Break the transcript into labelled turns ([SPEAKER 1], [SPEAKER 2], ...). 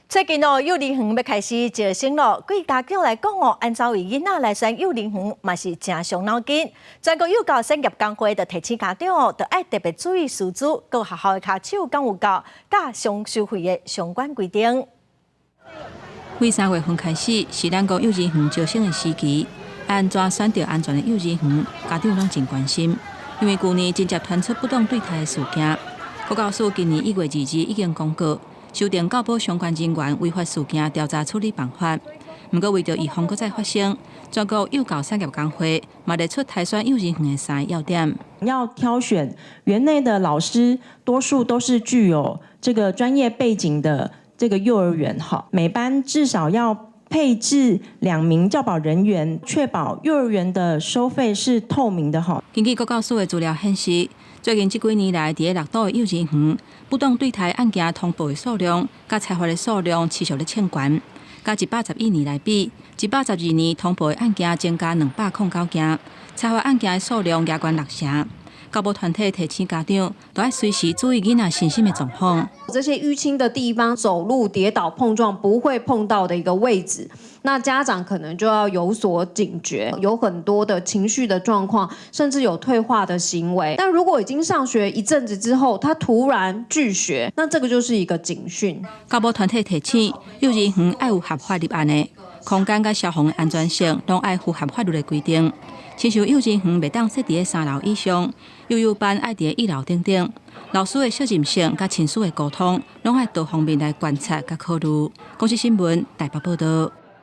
[SPEAKER 1] 最近哦，幼兒園欲開始招生咯。對家長來講哦，按怎為囡仔來選幼兒園嘛是誠傷腦筋。全國幼教產業工會就提醒家長哦，著愛特別注意師資、閣學校的跤手敢有夠，佮雙收費的相關規定。
[SPEAKER 2] 對3月份開始是咱國幼兒園招生的時期，按怎選著安全的幼兒園，家長攏真關心。因為舊年真濟傳出不當對待的事件，國教署今年1月2日已經公告，修訂教保相關人員違法事件調查處理辦法。毋過為著預防閣再發生，全國幼教產業工會嘛列出篩選幼兒園的三个要點。
[SPEAKER 3] 要挑選園內的老師，多數都是具有這個專業背景的這個幼兒園，哈，每班至少要配置2名教保人員，確保幼兒園的收費是透明的，哈。
[SPEAKER 2] 根據國教署的資料顯示，最近這幾年來，佇咧六都的幼兒園不當對待案件通報的數量，佮裁罰的數量持續咧衝懸。佮111年來比，112年通報的案件增加209件，裁罰案件的數量也懸六成。教保團體提醒家長，都愛隨時注意囡仔身心的狀況。
[SPEAKER 4] 這些淤青的地方，走路跌倒碰撞不會碰到的一個位置，那家長可能就要有所警覺，有很多的情緒的狀況，甚至有退化的行為。但如果已經上學一陣子之後，他突然拒學，那這個就是一個警訊。
[SPEAKER 2] 教保團體提醒，幼兒園愛有合法立案的空間佮消防的安全性，攏愛符合法律的規定。親像幼兒園袂當設佇咧3樓以上，幼幼班愛佇咧1樓等等。老師的責任性佮親師的溝通，攏愛多方面來觀察佮考慮。公視新聞台北報道。